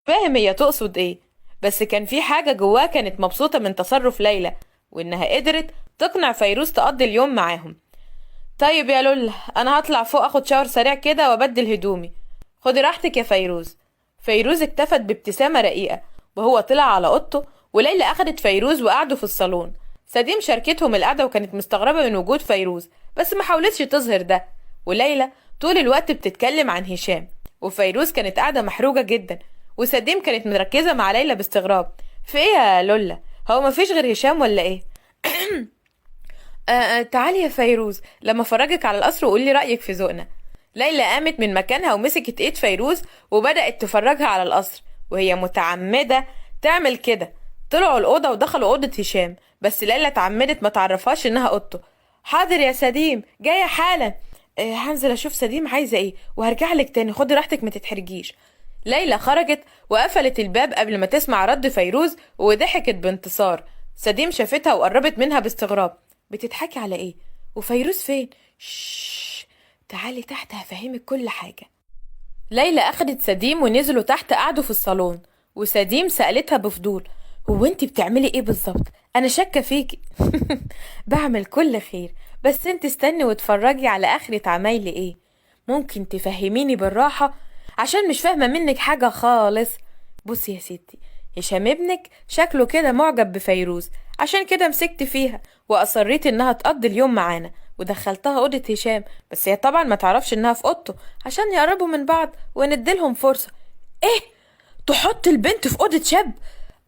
فاهم هي تقصد ايه، بس كان في حاجة جواه كانت مبسوطة من تصرف ليلى وإنها قدرت تقنع فيروز تقضي اليوم معاهم. طيب يا لولا، أنا هطلع فوق أخد شاور سريع كده وأبدل هدومي، خدي راحتك يا فيروز. فيروز اكتفت بابتسامة رقيقة وهو طلع على أوضته، وليلى أخدت فيروز وقعدوا في الصالون. سديم شاركتهم القعدة وكانت مستغربة من وجود فيروز، بس ما حاولتش تظهر ده. وليلى طول الوقت بتتكلم عن هشام، وفيروز كانت قاعدة محروجة جدا، وسديم كانت مركزة مع ليلى باستغراب. في ايه يا لولا؟ هو ما فيش غير هشام ولا ايه؟ تعالي يا فيروز لما فرجك على القصر وقولي رأيك في ذوقنا. ليلى قامت من مكانها ومسكت ايد فيروز وبدأت تفرجها على القصر، وهي متعمدة تعمل كده. طلعوا الأوضة ودخلوا أوضة هشام، بس ليلى اتعمدت ما تعرفهاش إنها أوضته. حاضر يا سديم، جاية حالا. هنزل أشوف سديم عايزة إيه وهرجع لك تاني، خدي راحتك ما تتحرجيش. ليلى خرجت وقفلت الباب قبل ما تسمع رد فيروز وضحكت بانتصار. سديم شافتها وقربت منها باستغراب. بتضحكي على إيه؟ وفيروز فين؟ شش، تعالي تحت هفهمك كل حاجة. ليلى أخدت سديم ونزلوا تحت، قعدوا في الصالون، وسديم سألتها بفضول: هو انتي بتعملي ايه بالظبط؟ انا شاكة فيكي. بعمل كل خير، بس انت استني واتفرجي على اخرة عمايلي ايه. ممكن تفهميني بالراحة عشان مش فاهمة منك حاجة خالص. بصي يا ستي، هشام ابنك شكله كده معجب بفيروز، عشان كده مسكت فيها واصريت انها تقضي اليوم معانا، ودخلتها اوضة هشام، بس هي طبعا ما تعرفش انها في اوضته عشان يقربوا من بعض ونديلهم فرصة. ايه؟ تحط البنت في اوضة شاب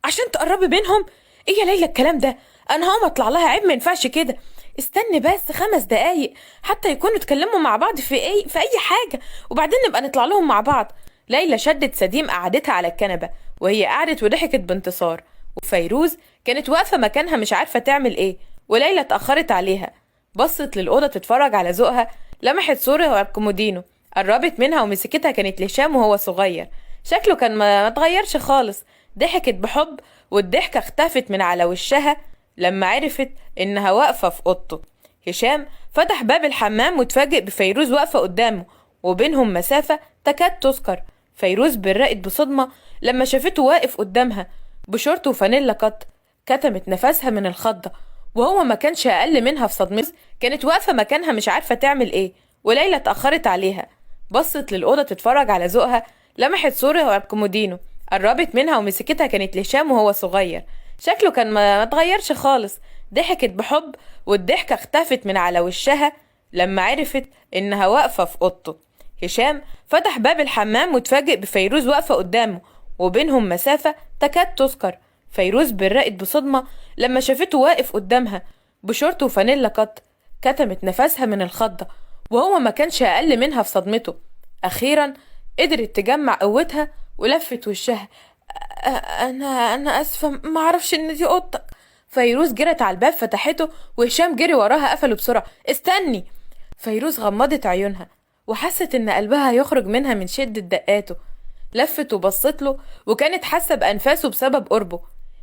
عشان تقربي بينهم؟ ايه يا ليلى الكلام ده؟ انا هقوم اطلع لها عيب، ما ينفعش كده. استني بس 5 دقايق حتى يكونوا اتكلموا مع بعض في اي حاجة، وبعدين نبقى نطلع لهم مع بعض. ليلى شدت سديم قعدتها على الكنبة وهي قعدت وضحكت بانتصار، وفيروز كانت واقفة مكانها مش عارفة تعمل ايه، وليلى اتأخرت عليها. بصت للأوضة تتفرج على ذوقها، لمحت صورة على الكومودينو، قربت منها ومسكتها، كانت لهشام وهو صغير، شكله كان ما اتغيرش خالص. ضحكت بحب والضحكة اختفت من على وشها لما عرفت إنها واقفة في أوضته. هشام فتح باب الحمام واتفاجئ بفيروز واقفة قدامه وبينهم مسافة تكاد تذكر. فيروز برقت بصدمة لما شافته واقف قدامها بشورت وفانيلا قط، كتمت نفسها من الخضة، وهو ما كانش أقل منها في صدمته. كانت واقفة مكانها مش عارفة تعمل إيه، وليلى اتأخرت عليها. بصت للأوضة تتفرج على ذوقها، لمحت صورة على الكومودينو، قربت منها ومسكتها، كانت لهشام وهو صغير، شكله كان ما اتغيرش خالص. ضحكت بحب والضحكة اختفت من على وشها لما عرفت إنها واقفة في أوضته. هشام فتح باب الحمام واتفاجئ بفيروز واقفة قدامه وبينهم مسافة تكاد تذكر. فيروز برقت بصدمة لما شافته واقف قدامها بشورت وفانيلا قط، كتمت نفسها من الخضة، وهو ما كانش أقل منها في صدمته. أخيرا قدرت تجمع قوتها ولفت وشها. أنا أسفة، ما أعرفش إن دي أوضتك. فيروز جرت على الباب فتحته، وهشام جري وراها قفله بسرعة. استني. فيروز غمضت عيونها وحست إن قلبها هيخرج منها من شدة دقاته. لفت وبصت له وكانت حاسة بأنفاسه بسبب قربه.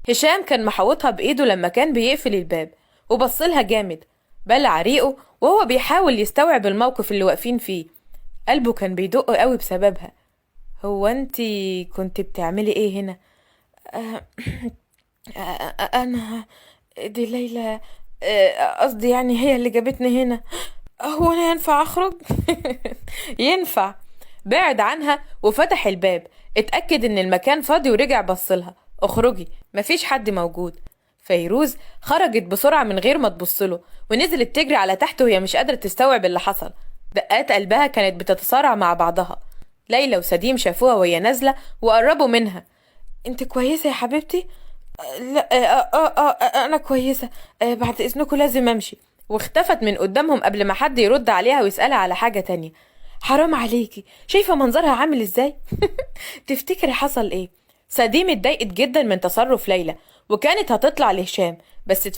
هشام كان محوطها بإيده لما كان بيقفل الباب وبصلها جامد، بلع ريقه وهو بيحاول يستوعب الموقف اللي واقفين فيه. قلبه كان بيدق قوي بسببها. هو انتي كنت بتعملي ايه هنا؟ انا دي ليلى، قصدي يعني هي اللي جابتني هنا. هو انا ينفع اخرج؟ ينفع. بعد عنها وفتح الباب، اتأكد ان المكان فاضي ورجع بصلها. اخرجي، مفيش حد موجود. فيروز خرجت بسرعة من غير ما تبصله ونزلت تجري على تحت وهي مش قادرة تستوعب اللي حصل. دقات قلبها كانت بتتصارع مع بعضها. ليلى وسديم شافوها وهي نازلة وقربوا منها. انت كويسة يا حبيبتي؟ لا، انا كويسة، بعد اذنكم لازم امشي. واختفت من قدامهم قبل ما حد يرد عليها ويسألها على حاجة تانية. حرام عليكي، شايفة منظرها عامل ازاي؟ تفتكري حصل ايه؟ سديم اتضايقت جدا من تصرف ليلى وكانت هتطلع لهشام، بس